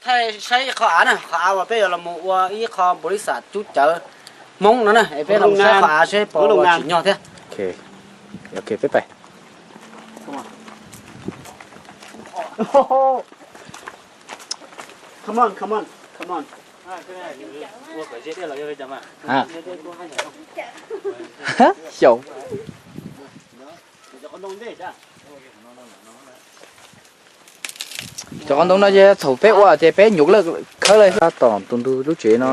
Thaij saib ib qho av na, qhov av uas peb yuav los mus ua ib qho npaum li xam cub cawv Hmoob no na, es peb los saib qhov av seb puas ua tsim nyog thiab. Ok, peb pais. Come on, come on, come on. Xyaum. Cov qos ntoo no ces thaum peb ua ces peb nyuam lawm khawb lawm. Tab tom tus ntug lub tsev no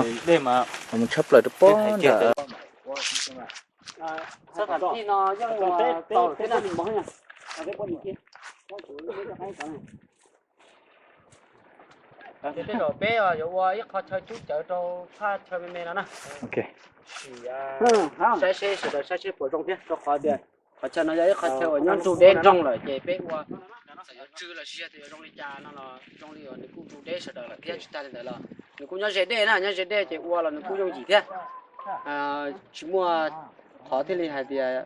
mus tshaj plaws rau pob nram. Tej zaum peb yuav ua ib qho chaw cub cawv rau thaj chaw me me no na. Sim saib seb sawv daws saib seb puas zoo thiab, rau qhov tias qhov chaw no yog ib qho chaw uas nyob ntug deb nroog lawm ces peb ua txawm yuav tsw los sis yog tias yuav zoo li cas no los zoo li uas nws kuj ntug deb sawv daws lawm thiab. Tsis tag li ntawd los nws kuj nyob ze dej na, nyob ze dej ces ua los nws kuj yooj yim thiab. Tsis muaj qhov thiaj li hais tias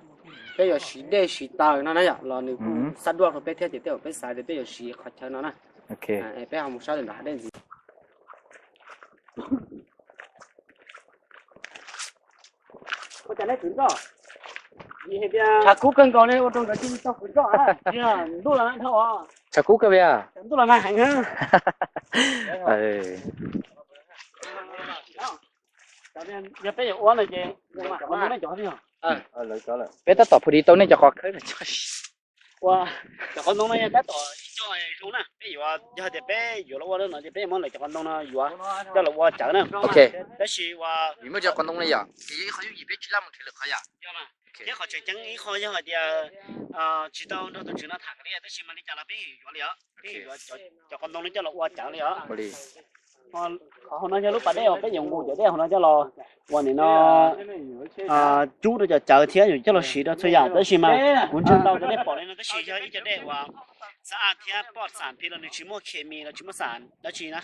peb yuav siv dej siv taws no na yom, los nws kuj xab duaj rau peb thiab. Ces tej zaum peb xav tias peb yuav siv qhov chaw no na. Peb ho mus saib li ntawd dej ntxiv. Tshav kub kawg nkaus li, ua rau nkawd tsis tau khwv nroj. Ntuj los nag dhau. Tshav kub kawg li. Ntuj los nag heev. Yog peb yuav ua no ces peb tab tom phu di tau nej cov qos khawb. Ua cov qos ntoo no yog tab tom ib co zoo na, peb yuav, yog tias peb yuav los ua no ces peb yuav muab lawv cov qos ntoo no yuav coj los ua cawv na. Tab sis ua vim muaj cov qos ntoo no yom, ces yog ib qho yooj yim peb tsis laj mus nrhiav lwm qhov yom. Thiab qhov tseem ceeb ib qho yog hais tias tsis tau nrog tus tswv no tham li, tab sis mas li cas los peb yuav li os, peb yuav cov qos ntoo no coj los ua cawv li os. Qhov hauv no yog lub pas dej uas peb yuav nqus cov dej hauv no coj los ua nim no cub rau cov cawv thiab yuav coj los siv rau txhua yam, tab sis mas kuv ntseeg tau cov dej pom li no tab sis yog ib co dej uas xab a thiab poj xam phi los nws tsis muaj khes mis los tsis muaj xam dab tsi na.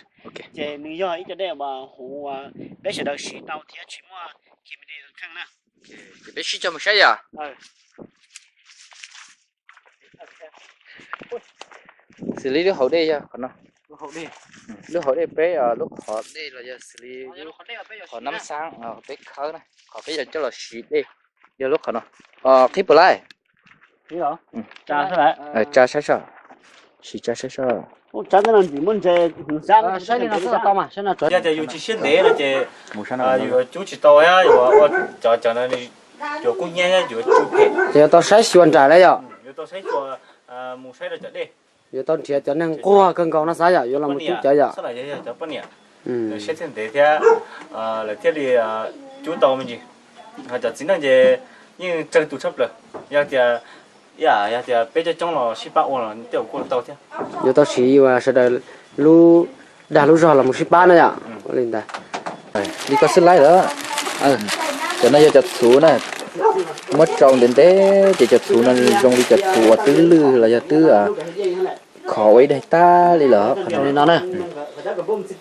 Ces nws yog ib co dej uas huv uas peb sawv daws siv tau thiab tsis muaj khes mis kheej na. Ces peb sib cog mus saib yom. Xws li lub hauv dej yog qhov no. Lub hauv dej peb, lub qhov dej los yog xws li qhov nab xaab peb khawb na, qhov peb yuav coj los siv dej yog lub qhov no. Qhib puas laij? Tsa saib soj, siv tsa saib soj. Yog tias yus tsis siab ntev no ces yus cub tsis tau, yuav ua cov cov no, yuav kub hnyiab, yuav cub phem. Ces yuav tau saib xyuas nram na yom. Yuav tau saib xyuas mus saib rau cov dej. Yuav tau nrhiav cov neeg nquag kawg nkaus no xav yom, yuav los mus cub cawv yom. Cov poj niam saib thiaj ntev thiab lawv thiaj li cub tau me ntsis. Cov txiv neej ces yeej tsawg tus tshaj plaws. Yog tias, yog tias peb coob coob los sib pab ua los tej zaum kuj tau thiab. Yuav tau siv uas sawv daws lub dag lub zog los mus sib pab na yom. Li ntawd. Li koj xwb laij lawm. Cov no yog cov txhuv na. Muab tsau ntev ntev ces cov txhuv no zoo li cov txhuv uas twb lwj los yog twb khov ua ib daim tag li lawm. Li no na.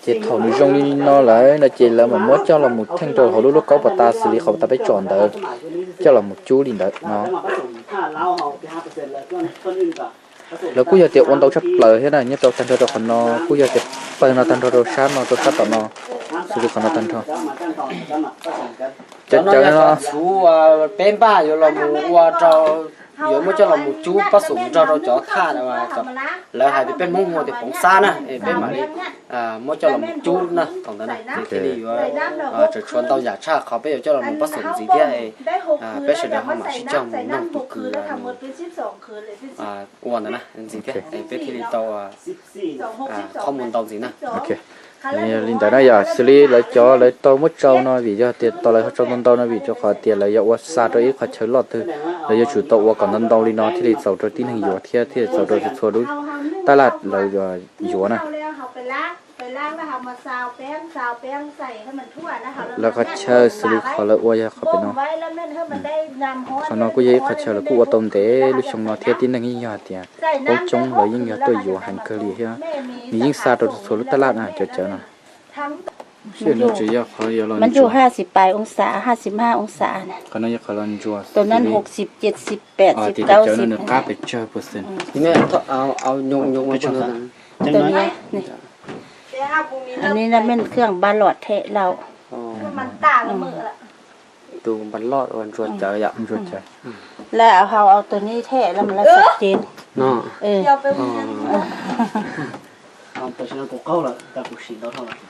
Ces thaum nws zoo li no lawm no ces lawv mam muab coj los mus theej rau hauv lub lub kaub pas tas xws li qhov tas peb tsom ntawd, coj los mus cub li ntawd no. Lawv kuj yog tias ua ntau tshaj plaws thiab na, nyob rau tag nrho rau qhov no kuj yog tias pawg no tag nrho rau sab no rau sab tom no, xws li qhov no tag nrho. Cov cawv no txhuv peb npaj yuav los mus ua rau, yuav muab coj los mus cub pab xum nrog rau cov thaj, lawv hais tias peb Hmoob hu tias poov xab na, es peb mam li muab coj los mus cub na, thaum ntawd na ces thiaj li yuav tseem tshuav ntau yam tshaj qhov peb yuav coj los mus pab xum ntxiv thiab, peb sawv daws ho mam sib cog mus noog tus kws ua ntawd na ntxiv thiab, peb thiaj li tau qhov mus ntau ntxiv na. Li ntawd na yom, xws li lawv cov lawv tau muab tsau no vim yog tias tau lawv ho tsau ntau ntau no vim rau qhov tias lawv yuav ua xa rau ib qhov chaw loj twg, lawv yuav tsum tau ua kom ntau ntau li no thiaj li txaus rau tib neeg yuav thiab thiaj li txaus rau txhua lub tab laj lawv yuav na. Lawv qhov chaw xws li qhov lawv ua yog qhov pem no. Qhov no kuj yog ib qhov chaw lawv kuj ua tau ntev lub xyoo no thiab tib neeg yeej yog hais tias poob coob lawv yeej yog tuaj yuav heev kawg li thiab. Nws yeej xa rau txhua lub tab laj na cov cawv no. Mv ntsuj hai xib pais ong xav, hai xib ha ong xav. Tus nan hauv xib, ces xib pem, xib kaub, xib. Nws qab pes tsawg percent? Tus ni, tus ni. อันนี้นะแม่นเครื่องบาลอดแทะเรา Tus npas loj uas ntsuas cawv yom. Ntsuas cawv. Lawv hau au tus nib them lawv mas lawv xav cev no. Tam sim no kuv qaug lawm, kuv sim ntau dhau lawm.